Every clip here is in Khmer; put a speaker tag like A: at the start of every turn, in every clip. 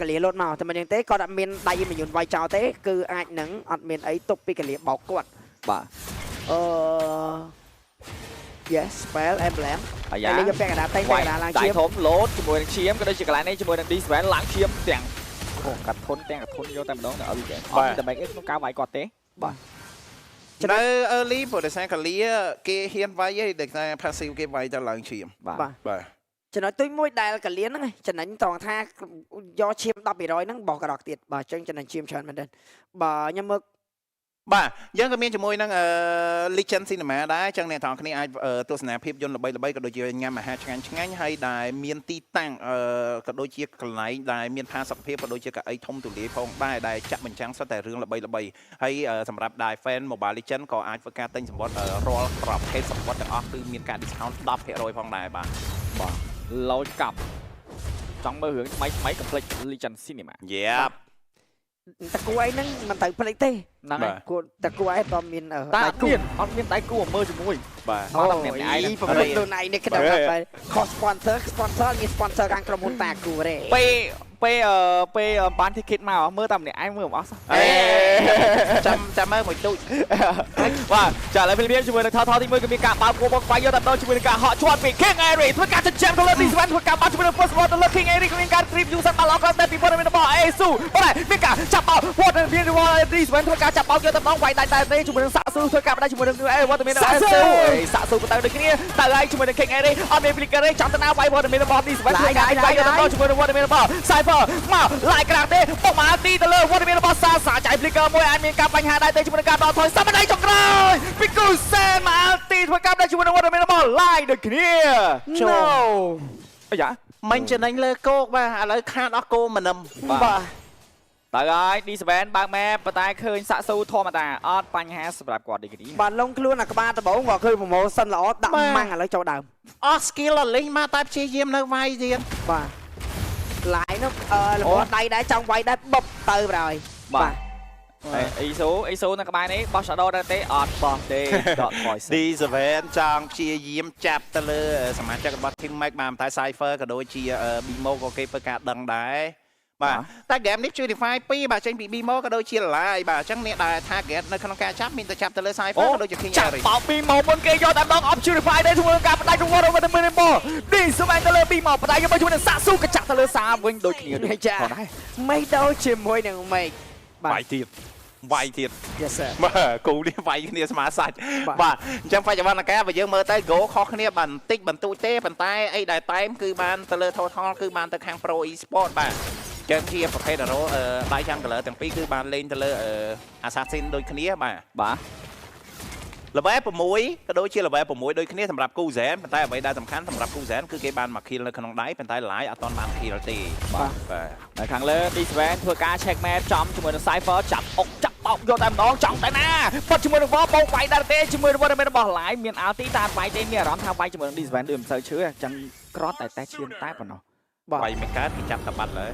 A: កលាលោតមកតែមិនយ៉ាងទេគាត់អត់មានដៃ immune វាយចោលទេគឺអាចនឹងអត់មានអីទុកពីកលាបោកគាត់
B: បាទ
A: អឺ yes spell emblem
B: អាយ៉ា
A: តែលេងយកពាក់កណ្ដាលតែពាក់កណ្ដាលឡើង
B: ដៃ
A: ឈាម
B: ធំលោតជាមួយនឹងឈាមក៏ដូចជាកន្លែងនេះជាមួយនឹង D7 ឡើងឈាមទាំងអូកាត់ធនទាំងកាត់ធនយកតែម្ដងនៅ early game អត់មានតែអីក្នុងការវាយគាត់ទេ
A: បាទ
C: នៅ early ព្រោះដោយសារកាលាគេហ៊ានវាយឯងដោយសារ passive គេវាយទៅឡើងឈាម
B: បាទ
A: បាទ
C: បាទ
A: ចំណុចទុយមួយដែលកលៀនហ្នឹងឯងចំណេញត្រង់ថាយកឈាម10%ហ្នឹងបោះក្រកទៀតបាទអញ្ចឹងចំណេញឈាមច្រើនមែនទែនបាទខ្ញុំមើល
C: បាទយើងក៏មានជាមួយនឹងអឺ Legend Cinema ដែរចឹងអ្នកទាំងអស់គ្នាអាចទស្សនាភាពយន្តល្បីៗក៏ដូចជាញ៉ាំអាហារឆ្ងាញ់ឆ្ងាញ់ហើយដែលមានទីតាំងក៏ដូចជាកន្លែងដែលមានផាសុកភាពក៏ដូចជាកៅអីធំទូលាយផងដែរដែលចាក់បញ្ចាំងសុទ្ធតែរឿងល្បីៗហើយសម្រាប់ដែល fan Mobile Legend ក៏អាចធ្វើការទិញសំបុត្ររាល់ប្រភេទសំបុត្រទាំងអស់គឺមានការ discount 10%ផងដែរបាទ
B: បាទលោចកប់ចង់មើលរឿងថ្មីថ្មីកុំភ្លេច Legend Cinema
C: Yep
A: តគួអីហ្នឹងមិនត្រូវភ្លេចទេ
B: ហ្នឹងហើយ
A: គួរតគួអីអត់មាន
B: តែ
A: ដៃគូ
B: អត់មានអត់មានដៃគូមកមើលជាមួយ
C: បាទ
B: មកតែម្នាក់ឯង
A: ប្រពន្ធខ្លួនឯងនេះក្តៅណាស់បែខុស sponsor sponsor មាន sponsor ខាងក្រុមហ៊ុនតាគូទេ
B: ពេលពេលអឺពេលបាន ticket មកមើលតែម្នាក់ឯងមើលមិនអស់សោះ
C: អេចាំចាំមើលមួយទូច
B: បាទចាឥឡូវភ្លាមៗជាមួយនឹងថថទី1គឺមានការបើកគោបកវាយយកតែម្ដងជាមួយនឹងការហក់ជាប់ពី King Airy ធ្វើការចិញ្ចាំទៅលើ D7 ធ្វើការបាត់ជាមួយនឹង First Blood ទៅលើ King Airy ក៏មានការ trip យូសិនបាល់អอกតែពីព័ត៌មានរបស់ Asu បាទមានការចាប់បោកវត្តមានរបស់ D7 ធ្វើការចាប់បោកយកតែម្ដងវាយដាច់តែទេជាមួយនឹងសាក់ស៊ូធ្វើការបដាជាមួយនឹងវត្តមានរបស់ Asu សាក់ស៊ូក៏ទៅដូចគ្នាតែហើយជាមួយនឹង King Airy អត់មាន flicker ទេចាំតាណាវាយវត្តមានរបស់ D7 ធ្វើការវាយយកតែម្ដងជាមួយនឹងវត្តមានរបស់ Cypher មកឡាយក្រាស់ទេបុកមកទីទៅលើវត្តមានរបស់សាសាចាយ flicker មួយអាចមានការបញ្ហាដែរទេជាមួយនឹងការដកថយសម័យចុងក្រោយពីគូសែនមកទីធ្វើការដែរជាមួយនឹងវត្តមានរបស់ឡាយដូចគ្នា
A: No
B: អាយ៉ា
C: មិញចំណេញលើគោកបាទឥឡូវខាតអស់គោមនឹម
A: បាទ
B: តើហើយ D7 បើក map ប៉ុន្តែឃើញសាក់ស៊ូធម្មតាអត់បញ្ហាសម្រាប់គាត់ដូចគ្នា
A: បាទលងខ្លួនអាក្បាលដំបងក៏ឃើញ promotion ល្អដាក់ម៉ាំងឥឡូវចូលដើម
C: អស់ skill អលីងមកតែព្យាយាមនៅវាយទៀត
A: បាទឡាយនោះអឺលំដៃដែរចង់វាយដែរបបទៅប្រហើយ
B: បាទអេសូអេសូនៅក្បែរនេះបោះ shadow ដែរទេអត់បោះទេដកថយសិន
C: D7 ចង់ព្យាយាមចាប់ទៅលើសមាជិករបស់ Team Max បាទតែ Cypher ក៏ដូចជា Bimo ក៏គេធ្វើការដឹងដែរបាទតែ game នេះ Purify 2បាទចេញពី Bimo ក៏ដូចជា Live បាទអញ្ចឹងអ្នកដែល target នៅក្នុងការចាប់មានតែចាប់ទៅលើ Cypher ក៏ដូចជា King
B: ចាប់
C: Eric
B: បោកពីមកមុនគេយកតែម្ដង Op Purify ដែរជាមួយនឹងការបដាច់រង្វាន់របស់តែមួយ D7 ទៅលើ Bimo បដាច់យកមកជាមួយនឹងសាក់ស៊ូកញ្ចាក់ទៅលើសាវិញដូចគ្នាដូច
A: ចា
B: ផងដែរ
A: មិនដូចជាមួយនឹងមេឃបាទ
C: វាយទៀតវាយទៀត
A: Yes sir
C: បាទគូនេះវាយគ្នាស្មាសាច់
A: បាទ
C: បាទអញ្ចឹងបច្ចុប្បន្នកាលបើយើងមើលទៅ goal ខុសគ្នាបន្តិចបន្តួចទេប៉ុន្តែអីដែលតែមគឺបានទៅលើ total គឺបានទៅខាង Pro Esport បាទចឹងជាប្រភេទ hero ដៃចាំ color ទាំងពីរគឺបានលេងទៅលើ Assassin ដូចគ្នាបាទ
B: បាទ
C: level 6ក៏ដូចជា level 6ដូចគ្នាសម្រាប់គូសែនប៉ុន្តែអ្វីដែលសំខាន់សម្រាប់គូសែនគឺគេបានមក kill នៅក្នុងដៃប៉ុន្តែ Live អត់ទាន់បាន kill ទេ
B: បាទ
C: បាទ
B: នៅខាងលើ D7 ធ្វើការ check map ចំជាមួយនឹង Cypher ចាប់អុកចាប់បោកយកតែម្ដងចង់តែណាផុតជាមួយនឹងវបោកវាយដែរទេជាមួយនឹងវត្តមានរបស់ Live មាន ulti តែវាយទេមានអារម្មណ៍ថាវាយជាមួយនឹង D7 ដូចមិនសូវឈឺអញ្ចឹងក្រត់តែតែឈាមតែប៉ុណ្ណោះ
A: បាទ
C: វាយមិនកើតគេចាប់តែបាត់លើ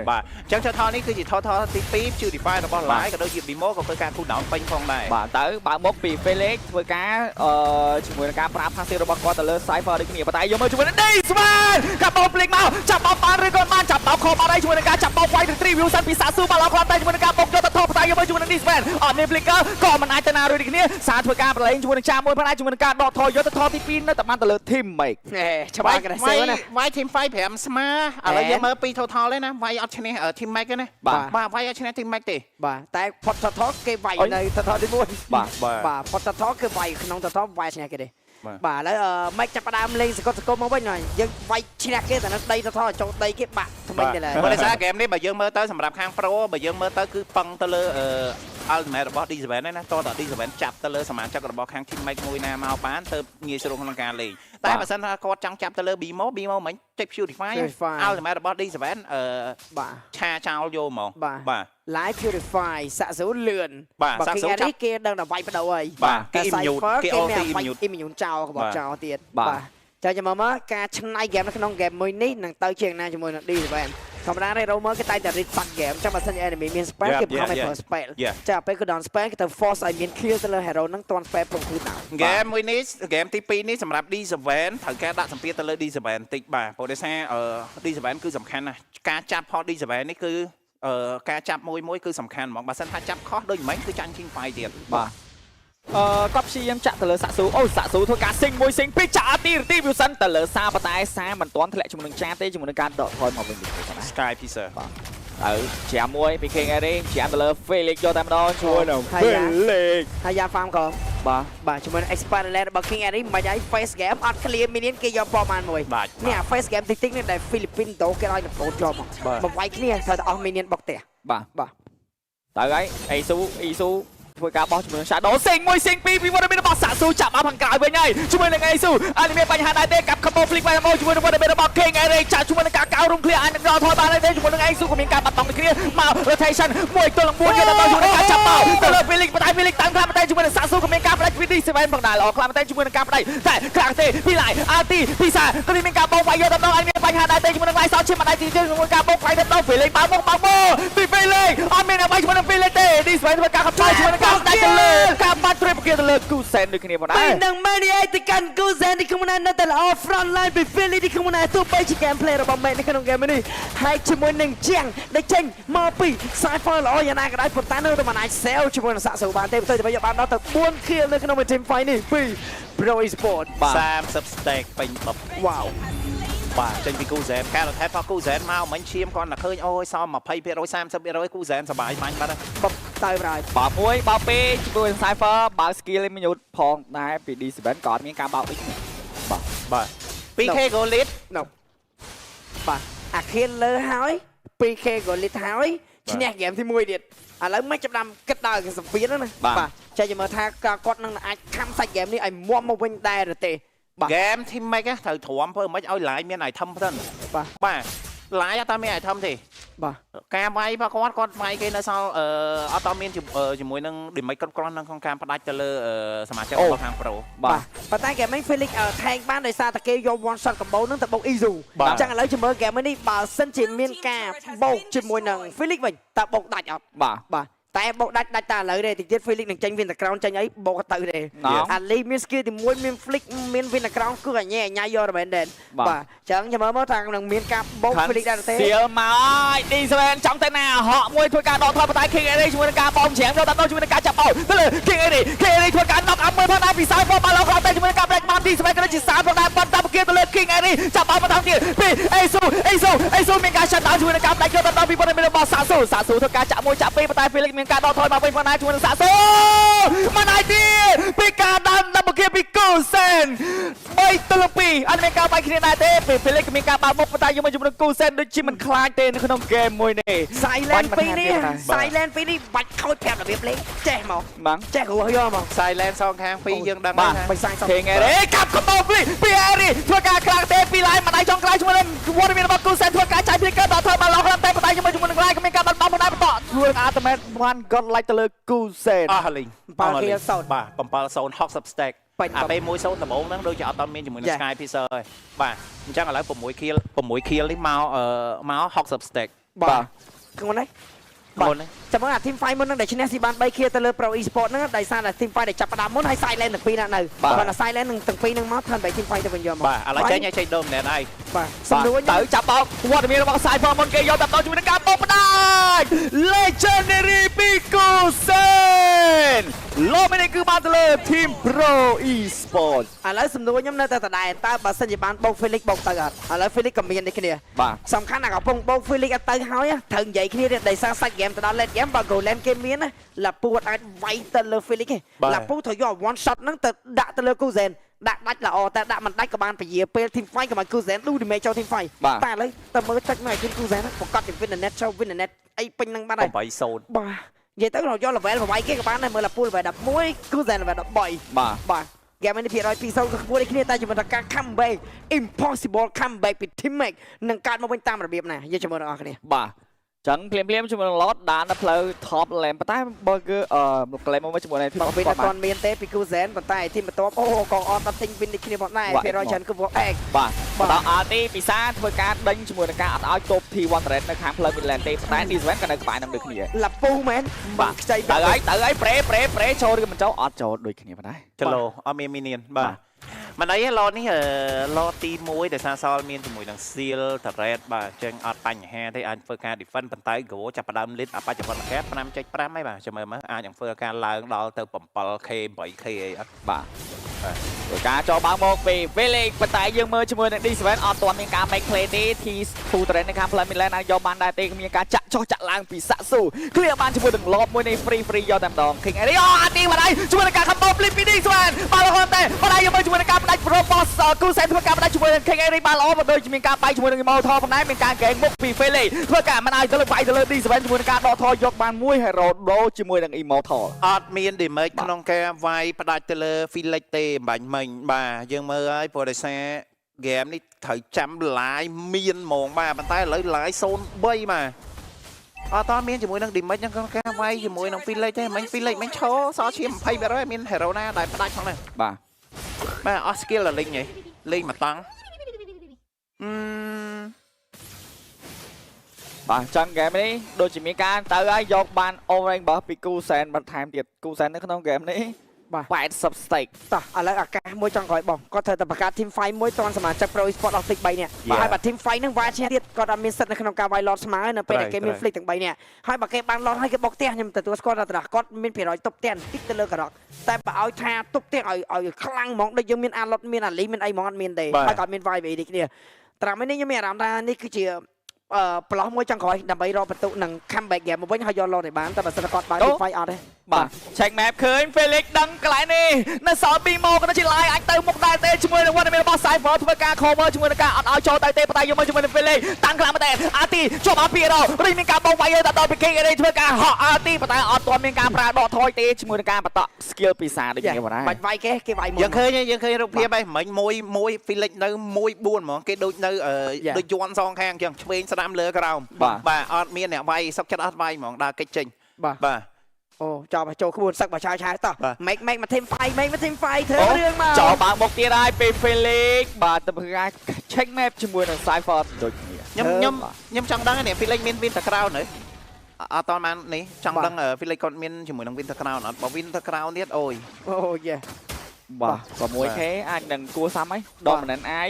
C: បាទអញ្ចឹងថថនេះគឺជាថថទី2 Purify របស់ Live ក៏ដូចជា Bimo ក៏ធ្វើការ cool down ពេញផងដែរ
B: បាទទៅបើកមុខពី Felix ធ្វើការអឺជាមួយនឹងការប្រើ passive របស់គាត់ទៅលើ Cypher ដូចគ្នាប៉ុន្តែយកមើលជាមួយនឹង D7 កាប់បោកភ្លេចមកចាប់បោកបានឬក៏បានចាប់បោកខបាត់ហើយជាមួយនឹងការចាប់បោកវាយ retrieve សិនពីសាស៊ូបាល់អត់តែជាមួយនឹងការបោកយកទៅថតប៉ុន្តែយកមើលជាមួយនឹង D7 អត់មាន flicker ក៏មិនអាចទៅណារួចដូចគ្នាសារធ្វើការប្រឡែងជាមួយនឹងចាមួយផងដែរជាមួយនឹងការដកថយយកទៅថតទី2នៅតែបានទៅលើ Team Make
A: ហេច្បា
C: វាយ
A: ស់ក្រសើ
C: វាយ
A: ណា
C: វាយ team fight 5ស្មាឥឡូវយើងមើលពី total ទេណាវាយអត់ឈ្នះ team max ទេណា
B: បាទ
C: បាទវាយអត់ឈ្នះ team max ទេ
A: បាទតែផុតថថគេវាយ
B: អុយ
A: នៅថថទី1
B: បាទ
C: បាទ
A: បាទផុតថថគឺវាយក្នុងថថវាយឈ្នះគេទេ
C: បាទ
A: បាទឥឡូវអឺមិនចាប់ផ្ដើមលេងសកត់សកលមកវិញហើយយើងវាយឈ្នះគេតែនៅដីថថចូលដីគេបាក់ថ្មិញទៅឡើយ
C: ព្រោះដោយសារ game នេះបើយើងមើលទៅសម្រាប់ខាង Pro បើយើងមើលទៅគឺពឹងទៅលើ ultimate របស់ D7 ហ្នឹងណាតោះត D7 ចាប់ទៅលើសមាជិករបស់ខាង team max មួយណាមកបានទៅងាយស្រួលក្នុងការលេងតែបើសិនថាគាត់ចង់ចាប់ទៅលើ Bimo Bimo មិញចុច Purify
A: Purify
C: ultimate របស់ D7
A: បាទ
C: ឆាចោលយកហ្មង
A: បាទ
C: បាទ
A: Live Purify សាក់ស៊ូលឿន
C: បាទ
A: បើ
C: សាក់ស៊ូចាប់
A: គេនេះគេដឹងតែវាយបដូរហើយ
C: បាទគេ
A: តែ
C: immune
A: Cypher
C: គេ
A: គេមាន
C: ulti
A: វាយ
C: immune
A: immune ចោលក្បត់
C: បាទ
A: ចោលទៀត
B: បាទ
A: ចាចាំមកមកការឆ្នៃហ្គេមនៅក្នុងហ្គេមមួយនេះនឹងទៅជាងណាជាមួយនឹង D7 ធម្មតា roamer គេតែងតែ read សាច់ game ចាំបើសិនជា enemy មាន spell គេខំឲ្យប្រើ spell ចាពេល cooldown spell គេទៅ force ឲ្យមាន kill ទៅលើ hero ហ្នឹងទាន់ spell ប្រង cooldown
C: ហ្គេមមួយនេះហ្គេមទី2នេះសម្រាប់ D7 ត្រូវការដាក់សម្ពាធទៅលើ D7 បន្តិចបាទព្រោះដោយសារអឺ D7 គឺសំខាន់ណាស់ការចាប់ផល D7 នេះគឺអឺការចាប់មួយមួយគឺសំខាន់ហ្មងបើសិនថាចាប់ខុសដូចមិញគឺចាញ់ team fight ទៀត។
B: បាទអឺគាត់ព្យាយាមចាក់ទៅលើសាក់ស៊ូអូសាក់ស៊ូធ្វើការស៊ីងមួយស៊ីងពីរចាក់អទីទីវិសិនទៅលើសាប៉ុន្តែសាមិនទាន់ធ្លាក់ជាមួយនឹងចាទេជាមួយនឹងការដកថយមកវិញទេណា
C: Sky Piercer
B: ទៅជាមួយពី King Ari ជាទៅលើ Felix យកតែម្ដងជួយនឹង Felix
A: ហើយយ៉ា farm ក៏
B: បាទ
A: បាទជាមួយនឹង Expert របស់ King Ari មិនឲ្យ face game អត់ clear minion គេយកប៉ុន្មានមួយ
C: បាទ
A: នេះអា face game តិចតិចនេះដែល Philippines តោគេឲ្យនគរជាប់មកមកវាយគ្នាត្រូវតែអស់ minion បុកផ្ទះ
B: បាទ
A: បាទ
B: ទៅហើយអេស៊ូអ៊ីស៊ូធ្វើការបោះជាមួយនឹង Shadow សេងមួយសេងពីរពីវត្តមានរបស់សាក់ស៊ូចាប់មកខាងក្រោយវិញហើយជាមួយនឹងអេស៊ូអានេះមានបញ្ហាដែរទេកាប់ combo flick បែបមកជាមួយនឹងវត្តមានរបស់ King Eric ចាក់ជាមួយនឹងការកៅរុំឃ្លៀអាចនឹងដកថយបានទេជាមួយនឹងអេស៊ូក៏មានការបាត់បង់ដូចគ្នាមក rotation 1ទល់នឹង4យកទៅជាមួយនឹងការចាប់មកទៅលើ Felix ប៉ុន្តែ Felix តាំងខ្លាំងតែជាមួយនឹងសាក់ស៊ូក៏មានការផ្ដាច់ពី D7 ផងដែរល្អខ្លាំងតែជាមួយនឹងការផ្ដាច់តែខ្លាំងទេពីឡាយអាទីពីសាក៏មានការបោកវាយយកទៅដល់អាចមានបញ្ហាដែរទេជាមួយនឹងឡាយសោឈាមម្ដាយទីជាមួយការបោកវាយទៅដល់ Felix បើមកបើមកពី Felix អត់មានអ្វីជាមួយនឹង Felix ទេ D7 ធ្វើការកំដៅជាមួយនឹងការផ្ដាច់ទៅលើការបាត់ត្រៀមប្រគាទៅលើគូសែនដូចគ្នាផងដែរ
A: ពេលនឹង Many ទៅកាន់គូសែននេះខ្ញុំនៅតែល្អ front line ពី Philly នេះខ្ញុំនៅទោះបីជា gameplay របស់ Mate នៅក្នុង game នេះហើយជាមួយនឹងជាងដែលចេញមកពី Cypher ល្អយ៉ាងណាក៏ដោយប៉ុន្តែនៅតែមិនអាច sell ជាមួយនឹងសាក់សូបានទេផ្ទុយទៅវិញយកបានដល់ទៅ4 kill នៅក្នុង team fight នេះពី Pro Esport
B: បាទ
C: 30 stack ពេញបប
A: វ៉ាវ
C: បាទចេញពីគូសែនការរថែផគូសែនមកមិញឈាមគាត់តែឃើញអូយសម20% 30%គូសែនសបាយបាញ់បាត់ហើយ
A: បបទៅប្រហើយ
B: បើមួយបើពីរជាមួយនឹង Cypher បើ skill минute ផងដែរពី D7 ក៏អត់មានការបោកដូចគ្នាបាទ
C: បាទ 2K gold lead
A: ណូបាទអាខៀនលើហើយ 2K ក៏លីតហើយឈ្នះហ្គេមទី1ទៀតឥឡូវមិនចាប់ដាំគិតដល់សម្ពាធហ្នឹងណាបាទចេះចាំមើលថាគាត់នឹងអាចខំសាច់ហ្គេមនេះឲ្យមាំមកវិញដែរឬទេបាទ
C: ហ្គេម team make ត្រូវទ្រាំធ្វើមិនឲ្យ line មាន item ផ្សិន
A: បាទ
C: បាទ line អត់តាមាន item ទេ
A: បាទ
C: ការវាយរបស់គាត់គាត់វាយគេនៅសល់អឺអត់តមានជាមួយនឹង damage គ្រប់គ្រាន់នៅក្នុងការផ្ដាច់ទៅលើអឺសមាជិករបស់ខាង Pro
B: បាទ
A: ប៉ុន្តែហ្គេមនេះ Felix ថែងបានដោយសារតែគេយក one shot combo ហ្នឹងទៅបុក Izu
C: បាទ
A: អញ្ចឹងឥឡូវជំមើហ្គេមនេះបើសិនជាមានការបោកជាមួយនឹង Felix វិញតើបុកដាច់អត់
B: បាទ
A: បាទតែបុកដាច់ដាច់តែឥឡូវទេតិចទៀត Felix នឹងចេញ Winter Crown ចេញអីបុកទៅទេ
B: ណ៎
A: អាលីមាន skill ទី1មាន flick មាន Winter Crown គឺអញញ៉ៃញ៉ៃយកមែនទេ
B: បាទ
A: បាទអញ្ចឹងចាំមើលមកថានឹងមានការបោក Felix ដែរទេ
B: សៀលមកហើយ D7 ចង់ទៅណាហក់មួយធ្វើការដកថយប៉ុន្តែ King Ari ជាមួយនឹងការបោកច្រាំងយកដល់ជាមួយនឹងការចាប់បោទៅលើ King Ari King Ari ធ្វើការ knock up មួយផងដែរពី Cypher បានឡងក្រោយតែជាមួយនឹងការ break បាន D7 ក៏ដូចជាសាផងដែរប៉ុន្តែគេទៅលើ King Ari ចាប់បោបន្តទៀតពី Asu Asu Asu មានការ shut down ជាមួយនឹងការផ្ដាច់យកដល់ពីប៉ុន្តែមានរបស់សាស៊ូសាស៊ូធ្វើការចាក់មួយចាក់ពីរប៉ុន្តែ Felix មានការដកថយមកវិញផងដែរជាមួយនឹងសាស៊ូមិនអាចទៀតពីការដើមដល់មកពីគូសែន3ទល់2អត់មានការបាយគ្នាដែរទេពេល Felix ក៏មានការបើកមុខប៉ុន្តែយកមកជាមួយនឹងគូសែនដូចជាមិនខ្លាចទេនៅក្នុងហ្គេមមួយនេះ
A: Silent ពីរនេះ Silent ពីរនេះបាច់ខូចប្រាប់របៀបលេងចេះមក
B: បាទ
A: ចេះរស់យកមក
C: Silent សងខាងពីរយើងដឹង
B: បាទ
C: ហើយថា
A: បិសាចសោះ
B: King Ari កាប់កំបោពីពី Ari ធ្វើការខ្លាំងទេពីឡាយម្ដាយចុងក្រោយជាមួយនឹងវត្តមានរបស់គូសែនធ្វើការចាយ flicker ដល់ធ្វើបានឡងខ្លាំងតែប៉ុន្តែជាមួយជាមួយនឹងឡាយក៏មានការបាត់បង់ផងដែរបន្តធ្វើនឹង Ultimate One God Like ទៅលើគូសែន
C: អស់លីង
A: 7 kill សូន្យ
C: បាទ7 0 60 stack
A: ពេញ
C: អាពេល1 0ដំបូងហ្នឹងដូចជាអត់តមានជាមួយនឹង
A: Yeah.
C: Sky Piercer ទេបាទអញ្ចឹងឥឡូវ6 kill 6 kill នេះមកអឺមក60 stack
A: បាទខ្លួននេះ
C: មុននេះ
A: ចាំមើលអា team fight មុនហ្នឹងដែលឈ្នះស៊ីបាន3 kill ទៅលើ Pro Esport ហ្នឹងដោយសារតែ team fight ដែលចាប់ផ្ដើមមុនហើយ Silent ទាំងពីរណានៅ
B: បាទ
A: បាទ Silent នឹងទាំងពីរហ្នឹងមក turn 3 team fight ទៅវិញយកមក
C: បាទឥឡូវចេញឲ្យចេញដូមម្នាក់ហើយ
A: បាទសំដួល
B: ទៅចាប់បោកវត្តមានរបស់ Cypher មុនគេយកតែដល់ជាមួយនឹងការបោកផ្ដាច់ Legendary ពីគូសែនលោកនេះគឺបានទៅលើ Team Pro Esport
A: ឥឡូវសំណួរខ្ញុំនៅតែដដែលតើបើសិនជាបានបោក Felix បោកទៅអត់ឥឡូវ Felix ក៏មានដូចគ្នា
B: បាទ
A: សំខាន់ណាស់កំពុងបោក Felix អត់ទៅហើយត្រូវនិយាយគ្នាទៀតដោយសារសាច់ game ទៅដល់ late game បើ Golan គេមានណាឡាពូអត់អាចវាយទៅលើ Felix ទេ
C: បាទ
A: ឡាពូត្រូវយក one shot ហ្នឹងទៅដាក់ទៅលើ Kuzen ដាក់ដាច់ល្អតែដាក់មិនដាច់ក៏បានពជាពេល team fight ក៏មក Kuzen ឌូ damage ចូល team fight
B: បាទ
A: តែឥឡូវតើមើលចុចមកឲ្យ team Kuzen ហ្នឹងប្រកាសជា win net ចូល win net អីពេញហ្នឹងបាត់ហើយ
C: 8 0
A: បាទនិយាយទៅរកយក level ប្រវាយគេក៏បានដែរមើលឡាពូ level 11 Kuzen level 13
B: បាទ
A: បាទហ្គេមនេះភាគរយ2-0ក៏ខ្ពស់ដូចគ្នាតែជាមួយនឹងការ comeback impossible comeback ពី team Max នឹងកើតមកវិញតាមរបៀបណាយកជាមួយនឹងអស់គ្នា
B: បាទ ចឹងភ្លាមភ្លាមជាមួយនឹង Lord ដាននៅផ្លូវ top lane ប៉ុន្តែ Burger អឺ claim មកជាមួយនឹង team
A: មកវិញអត់ទាន់មានទេពីគូសែនប៉ុន្តែteam បន្ទាប់អូកងអត់តទិញវិនដូចគ្នាផងដែរភាគរយច្រើនគឺវអេក
B: បាទបន្ត RT ពិសាធ្វើការដេញជាមួយនឹងការអត់ឲ្យទប់ T1 turret នៅខាងផ្លូវ mid lane ទេប៉ុន្តែ D7 ក៏នៅក្បែរនឹងដូចគ្នា
A: ឡាពូមែន
B: បាទ
A: ខ្ចី
B: ទៅហើយទៅហើយប្រេប្រេប្រេចូលឬមិនចូលអត់ចូលដូចគ្នាប៉ុណ្ណា
C: ចលោអត់មានមីនៀនបាទមិនអីទេឡនេះឡទី1ដោយសារសល់មានជាមួយនឹង seal turret បាទអញ្ចឹងអត់បញ្ហាទេអាចធ្វើការ defend ប៉ុន្តែ go ចាប់ផ្ដើម lead អបច្ចុប្បន្នកា5.5ហើយបាទចាំមើលមើលអាចនឹងធ្វើការឡើងដល់ទៅ 7K 8K អីអត់
B: បាទធ្វើការចូលបើកមកពី Felix ប៉ុន្តែយើងមើលជាមួយនឹង D7 អត់ទាន់មានការ make play ទេ T2 turret នៅខាងផ្លូវ mid lane អាចយកបានដែរទេមានការចាក់ចុះចាក់ឡើងពីសាក់ស៊ូ clear បានជាមួយនឹង lob មួយនេះ free free យកតែម្ដង King Area អូអាទីបាត់ហើយជាមួយនឹងការ combo flip ពី D7 បាទល្អតែប៉ុន្តែយើងមើលជាមួយនឹងការផ្ដាច់របស់គូសែនធ្វើការផ្ដាច់ជាមួយនឹង King Area បានល្អមកដូចជាមានការបាយជាមួយនឹង Immortal ផងដែរមានការកេងមុខពី Felix ធ្វើការមិនឲ្យទៅលើបាយទៅលើ D7 ជាមួយនឹងការដកថយយកបានមួយ hero ដូជាមួយនឹង Immortal
C: អត់មាន damage ក្នុងការវាយផ្ដាច់ទៅលើ Felix ទេបាញ់មិញបាទយើងមើលហើយព្រោះដោយសារ game នេះត្រូវចាំ live មានហ្មងបាទប៉ុន្តែឥឡូវ live 03បាទអត់តមានជាមួយនឹង damage ក្នុងការវាយជាមួយនឹង Felix ទេមិញ Felix មិញឈរសល់ឈាម20%មាន hero ណាដែលផ្ដាច់ផងហ្នឹង
B: បាទ
C: បាទអស់ skill លលេងហីលេងមកតង់អឺ
B: បាទចឹងហ្គេមនេះដូចជាមានការទៅហើយយកបាន orange របស់ពីគូសែនបន្ថែមទៀតគូសែននៅក្នុងហ្គេមនេះ
A: បាទ
B: 80 stake
A: តោះឥឡូវឱកាសមួយចង់ក្រោយបងគាត់ត្រូវតែបង្កើត team fight មួយតាន់សមាជិក Pro Esport អស់តិច3នាក់
C: Yeah.
A: ហើយបើ team fight ហ្នឹងវាយឈ្នះទៀតគាត់អត់មានសិទ្ធិនៅក្នុងការវាយ lot ស្មើនៅពេលដែលគេមាន flick ទាំង3នាក់ហើយបើគេបាន lot ហើយគេបុកផ្ទះខ្ញុំទទួលស្គាល់ថាតាគាត់មានភាគរយទប់ផ្ទះបន្តិចទៅលើការ៉ុកតែបើឲ្យថាទប់ផ្ទះឲ្យឲ្យខ្លាំងហ្មងដូចយើងមានអាឡុតមានអាលីមានអីហ្មងអត់មានទេ
C: បាទ
A: ហើយគាត់មានវាយដូចគ្នាត្រាំនេះខ្ញុំមានអារម្មណ៍ថានេះគឺជាអឺប្រឡោះមួយចុងក្រោយដើម្បីរកបន្ទុកនឹង comeback game មកវិញហើយយក lot ឲ្យបានតែបើសិនគាត់បាន team fight អត់ទេ
B: បាទ check map ឃើញ Felix ដឹងកន្លែងនេះនៅសល់2មកក៏ដូចជា line អាចទៅមុខដែរទេជាមួយនឹងវត្តមានរបស់ Cypher ធ្វើការ cover ជាមួយនឹងការអត់ឲ្យចូលទៅទេប៉ុន្តែយកមកជាមួយនឹង Felix តាំងខ្លាំងមែនទេអាទីជាប់អាពីរ៉ូរីមានការបោកវាយទៅដល់ពី King រីធ្វើការហក់អាទីប៉ុន្តែអត់ទាន់មានការប្រើដកថយទេជាមួយនឹងការបន្ត skill ពិសាដូចគ្នាបងដែរ
A: បាច់វាយគេគេវាយមុន
C: យើងឃើញហើយយើងឃើញរូបភាពហើយមិញមួយមួយ Felix នៅមួយ4ហ្មងគេដូចនៅអឺ
A: Yeah.
C: ដូចយន់សងខាងអញ្ចឹងឆ្វេងស្ដាំលើក្រោម
B: បាទ
C: បាទអត់មានអ្នកវាយសុកចិត្តអត់វាយហ្មងដើរកិច្ចចេញ
A: បាទ
C: បាទ
A: អូចប់ហើយចូលក្បួនសឹកបើឆាវឆាវតោះ
C: បាទ
A: make make មក team fight make មក team fight ធ្វើរឿងមក
B: ចោលបើកមុខទៀតហើយពេល Felix បាទទៅធ្វើការ check map ជាមួយនឹង Cypher ដូចគ្នា
C: ខ្ញុំខ្ញុំខ្ញុំចង់ដឹងនេះ Felix មាន Winter Crown នៅអត់តបាននេះចង់ដឹង Felix គាត់មានជាមួយនឹង Winter Crown អត់បើ Winter Crown ទៀតអូយ
A: អូយេ
B: បាទ 6K អាចនឹងគួរសាំហើយដកមិនណអាយ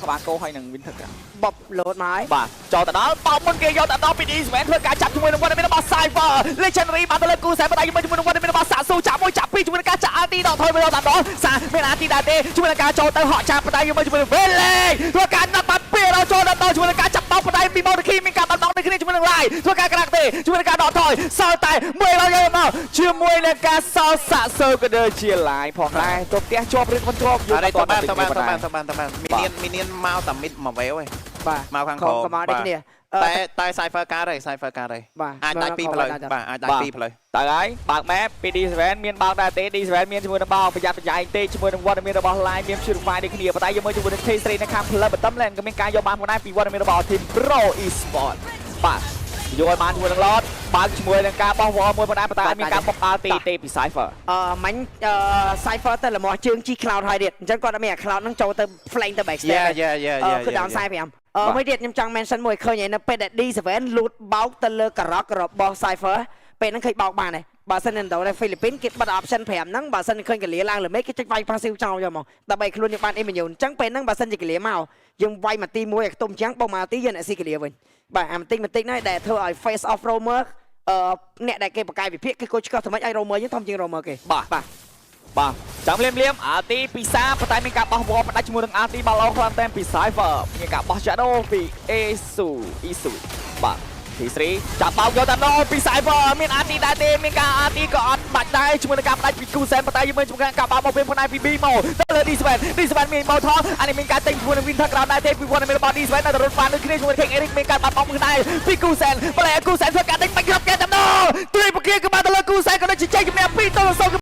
B: ក្បាលគោហើយនឹង Winter Crown
A: បបលោតមកហើយ
B: បាទចូលទៅដល់បោកមុនគេយកទៅដល់ពី D7 ធ្វើការចាប់ជាមួយនឹងវត្តមានរបស់ Cypher Legendary បានទៅលើគូសែបដៃជាមួយនឹងវត្តមានរបស់សាស៊ូចាក់មួយចាក់ពីរជាមួយនឹងការចាក់ RT ដកថយទៅដល់ដល់សាមាន RT ដែរទេជាមួយនឹងការចូលទៅហក់ចាប់បដៃជាមួយនឹង Vele ធ្វើការណាត់បាត់ពីដល់ចូលដល់ដល់ជាមួយនឹងការចាប់បោកបដៃពី Moriki មានការបាត់បង់ដូចគ្នាជាមួយនឹង Lai ធ្វើការក្រាក់ទេជាមួយនឹងការដកថយសល់តែមួយដល់យកមកជាមួយនឹងការសល់សាក់សូក៏ដូចជា Lai ផងដែរទៅផ្ទះជាប់ឬមិនជាប់
C: អរេទៅបានទៅបានទៅបានទៅបានទៅបានមីនៀនមីនៀនមកតាមិតមកវែវឯង
A: បាទ
C: មកខាងក្រោម
A: ខំមកដូចគ្នា
C: តែតែ Cypher កើតហើយ Cypher កើតហើយ
A: បាទ
C: អាចដាច់ពីរផ្លូវបាទអាចដាច់ពីរផ្លូវ
B: តើហើយបើក map ពី D7 មានបើកដែរទេ D7 មានជាមួយនឹងបោប្រយ័ត្នប្រយែងទេជាមួយនឹងវត្តមានរបស់ Line មាន Purify ដូចគ្នាប៉ុន្តែយើងមើលជាមួយនឹង K3 នៅខាងផ្លូវបន្ទឹម Lane ក៏មានការយកបានផងដែរពីវត្តមានរបស់ Team Pro Esport បាទយកឲ្យបានជាមួយនឹង Lord បើកជាមួយនឹងការបោះវល់មួយផងដែរប៉ុន្តែអត់មានការបោះ RT ទេពី Cypher
A: អឺមាញ់អឺ Cypher ទៅលំជើងជី Cloud ហើយទៀតអញ្ចឹងគាត់អត់មានអា Cloud ហ្នឹងចូលទៅ flank ទៅ back step
C: យ៉ាយ៉ាយ៉ា
A: អឺគឺ down 45អឺមួយទៀតខ្ញុំចង់ mention មួយឃើញហើយនៅពេលដែល D7 លូតបោកទៅលើការ៉ុករបស់ Cypher ពេលហ្នឹងឃើញបោកបានហើយបើសិននៅនៅហ្វីលីពីនគេបិទ option 5ហ្នឹងបើសិនឃើញកលាឡើងលើមេឃគេចុចវាយ passive ចោលយកមកដើម្បីខ្លួនយើងបាន immune អញ្ចឹងពេលហ្នឹងបើសិនជាកលាមកយើងវាយមកទី1ឲ្យខ្ទប់ជាងបងមកទីយើងអ្នកស៊ីកលាវិញបាទអាបន្តិចបន្តិចហ្នឹងដែលធ្វើឲ្យ face off roamer អឺអ្នកដែលគេបកាយវិភាគគេគួរឆ្កឹះធ្វើម៉េចឲ្យ roamer យើងធំជាង roamer គេ
B: បាទ
A: បាទ
B: បាទចាំលៀមលៀម RT ពីសាប៉ុន្តែមានការបោះវល់ផ្ដាច់ជាមួយនឹង RT បាល់ល្អខ្លាំងតែពី Cypher មានការបោះ Shadow ពី Asu Isu បាទ T3 ចាប់បោកយកតែម្ដងពី Cypher មាន RT ដែរទេមានការ RT ក៏អត់បាច់ដែរជាមួយនឹងការផ្ដាច់ពីគូសែនប៉ុន្តែយើងមើលជាមួយនឹងការបោកមកវិញផងដែរពី B មកទៅលើ D7 D7 មានមកថអានេះមានការទិញជាមួយនឹង Winter Crown ដែរទេពីវត្តមានរបស់ D7 នៅតែរត់បានដូចគ្នាជាមួយនឹង King Eric មានការបាត់បង់មួយដែរពីគូសែនប៉ុន្តែគូសែនធ្វើការទិញបាច់គ្រប់គេតែម្ដងទ្រីបគាគឺបានទៅលើគូសែនក៏ដូចជាជ័យជំនះ2ទល់0